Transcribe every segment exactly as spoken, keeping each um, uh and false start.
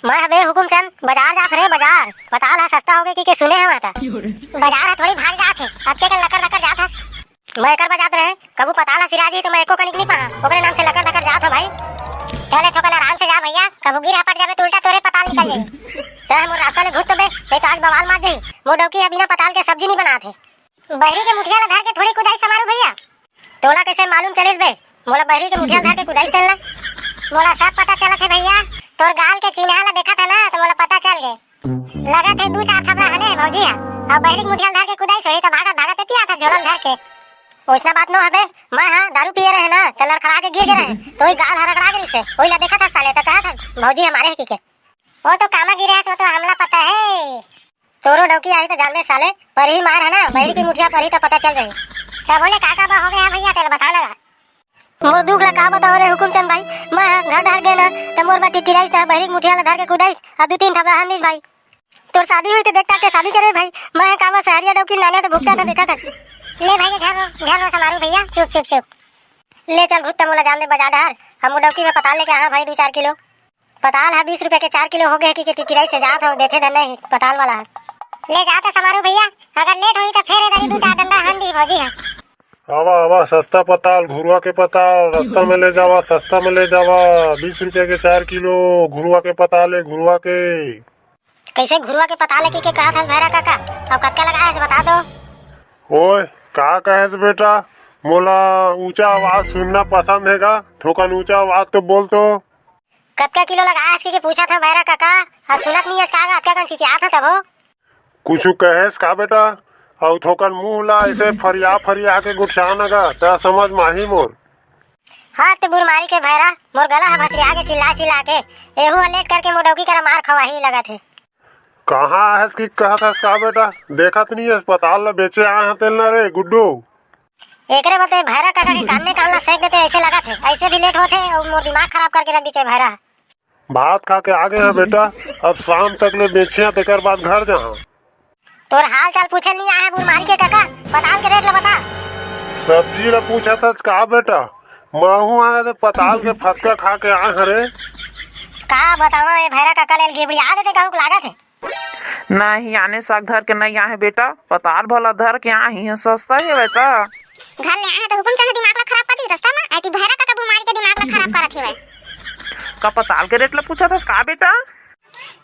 मैं हबे हुकुमचंद, बजार जात रे बजार। पताल ह सस्ता होगे कहिके सुने हवं त। बजार ह थोड़ी भाग जात हे, अतके कन लकर लकर जात हस। मैं एकर बजात रहे, कभू पताल ह सिरा जही त मैं एको कनिक नी पाहा, ओकरे नाम से लकर लकर जात हंव भाई। चले थोकन आराम से जा भइया, कभू गिर हपट जाबे त उल्टा तोरे पताल निकल जही। तैं मोर रास्ता ले घुस तो बे, नहीं त आज बवाल मात जही। मोर डौकी ह बिना पताल के सब्जी नी बनात हे। बहिरी के मुठिया ला धर के थोड़ी कुदाइस समारू भइया। तोला कइसे मालूम चलिस बे? मोला बहिरी के मुठिया ला धर के कुदाइस तेन ला। मोला सब पता चलत हे भइया, तोर गाल के चिन्हा ला देखत हंव ना त मोला पता चल गे। लगत हे दू चार थपरा हने भौजी हा। अउ बहिरी के मुठिया ला धर के कुदाइस होही त भागत भागत एती आत हे झोला ला धर के। ओइसना बात नो हबे, मैं हा दारू पिए रहे ना, त लड़खड़ा के गिर गे रहे, त ओही गाल ह रगड़ा गे रिहिसे, ओही ला देखत हंव साले, त कहत हंव भौजी हा मारे हे कहिके। ओ तो कामा गिरे हस, ओ तो हमला पता हे। तोरो डौकी आही त जानबे साले, परही मार हे ना, बहिरी के मुठिया परही त पता चल जही। त बोले का का बा होगे हे भइया, तेला बता ना। मोर दुख ला का बतावंव रे हुकुमचंद भाई, मैं हा घर डहर गेंव ना, त मोर बर टिटिराइस ना, बहिरी के मुठिया ला धर के कुदाइस, अउ दू तीन थपरा हन दिस भाई। तोर शादी होही त देखता के शादी करे भाई, मैं हा कामा सहरिया डौकी लाने त भुगता ना देखा कर। ले भाई, झन रो, झन रो समारू भइया, चुप, चुप, चुप। ले चल घुत त मोला जान दे बजार डहर, हम डौकी में पताल लेके आहा भाई दू चार किलो। पताल ह बीस रुपया के चार किलो होगे हे कहिके टिटिराइस हे, जात हंव, देथे धन नहीं पताल वाला ह। ले जात हंव समारू भइया, अगर लेट होही त फेर ए दरी दू चार डंडा हन दिही भौजी हा। आवा, आवा, सस्ता पताल, घुरुवा के पताल, रस्ता में ले जावा, सस्ता में ले जावा, बीस रुपया के चार किलो, घुरुवा के पताल हे, घुरुवा के। कइसे घुरुवा के पताल हे कहिके कहत हस भैरा कका? अउ कतका लगाए हस बता तो। ओए, का कहेस बेटा? मोला ऊंचा आवाज सुनना पसंद हे गा, थोकन ऊंचा आवाज तो बोल तो। कतका किलो लगाए हस कहिके पूछत हंव भैरा कका, अउ सुनत नइ हस का गा, अतका कन चिचियात हस तभो। कुछु कहेस का बेटा? अउ थोकन मुंह ला अइसे फरिया फरिया के गोठिया ना गा, त समझ म आही मोर। हद बुरमारी के भैरा, मोर गला ह भसरिया गे चिल्ला चिल्ला के। एहू ह लेट करके मोर डौकी करा मार खवाही लगत हे। कहां हस कि कहत हस का बेटा? देखत नइ हस पताल ला बेचे आए हंव तेन ला रे गुड्डू। एकरे बर तो ए भैरा कका के कान में कान ला सेंक देतेंव, अइसे लगत हे। अइसे भी लेट होथे अउ मोर दिमाग खराब करके रख दिस ए भैरा। भात खा के आ गे हंव बेटा, अब शाम तक ले बेचिहंव तेकर बाद घर जाहंव। तोर हाल चाल पूछे नइ आए हंव बुरमारी के कका, पताल के रेट ला बता। सब्जी ला पूछत हस का बेटा? महूं आए त पताल के फतका खा के आए हंव रे। का बतावंव ए भैरा कका, ले गिबड़िया देते कहूं के लागत हे। नहीं, आने साग धर के नइ आए हंव बेटा, पताल भला धर के आए हंव, सस्ता हे बेटा। घर ले आए हंव त हुकुमचंद दिमाग ला खराब कर दिस रस्ता म, अइती भैरा कका बुरमारी के दिमाग ला खराब करत हवय। का पताल के रेट ला पूछत हस का बेटा?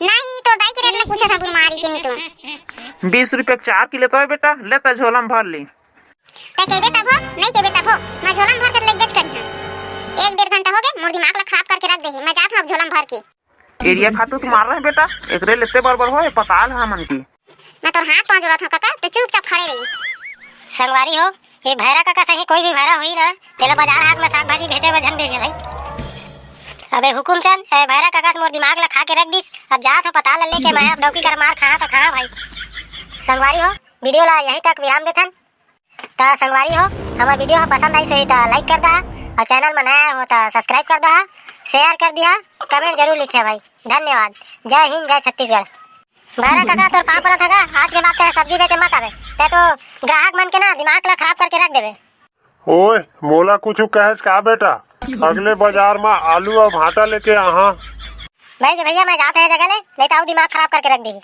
नहीं, तोर दाई के रेट ला पूछत हंव बुरमारी के, नहीं तो। बीस रुपया के चार किलो तो हे बेटा, ले त झोला म भर ले। तैं कहिबे तभो, नइ कहिबे तभो, मैं झोला म भर के लेगबेच करिहंव। एक डेढ़ घंटा होगे, मोर दिमाग ला खराब करके रख दे हे, मैं जात हंव अब झोला म भर के। यूरिया खातू तो मार रहे बेटा, एकरे ले ते बरोबर होय, पताल ह हमन के। मैं तोर हाथ पांव जोड़त हंव कका, तैं चुपचाप खड़े रही। संगवारी हो, ए भैरा कका सही कोई भी भैरा होही ना, तेला बजार हाट म साग भाजी बेचे बर झन भेजे भाई। अबे हुकुमचंद, ए भैरा कका त मोर दिमाग ला खा के रख दिस। अब जात हंव पताल ला लेके मैं, अब डौकी करा मार खाहां त खाहां भाई। संगवारी हो, वीडियो ला यहीं तक विराम देथन। त संगवारी हो, हमर वीडियो ह पसंद आइस होही त like कर दहा, अउ चैनल म नया हो त subscribe कर दहा, share कर दिहा, comment जरूर लिखिहा भाई। धन्यवाद। जय हिंद, जय छत्तीसगढ़। भैरा कका, तोर पांव परत हंव गा, आज के बाद तैं सब्जी बेचे मत आबे, तैं तो ग्राहक मन के ना दिमाग ला खराब करके रख देबे। ओए, मोला कुछु कहेस का बेटा? अगले बजार म आलू अउ भांटा लेके आहा। भाई के भैया, मैं जात हंव ए जगह ले, नहीं त अउ दिमाग खराब करके रख देही।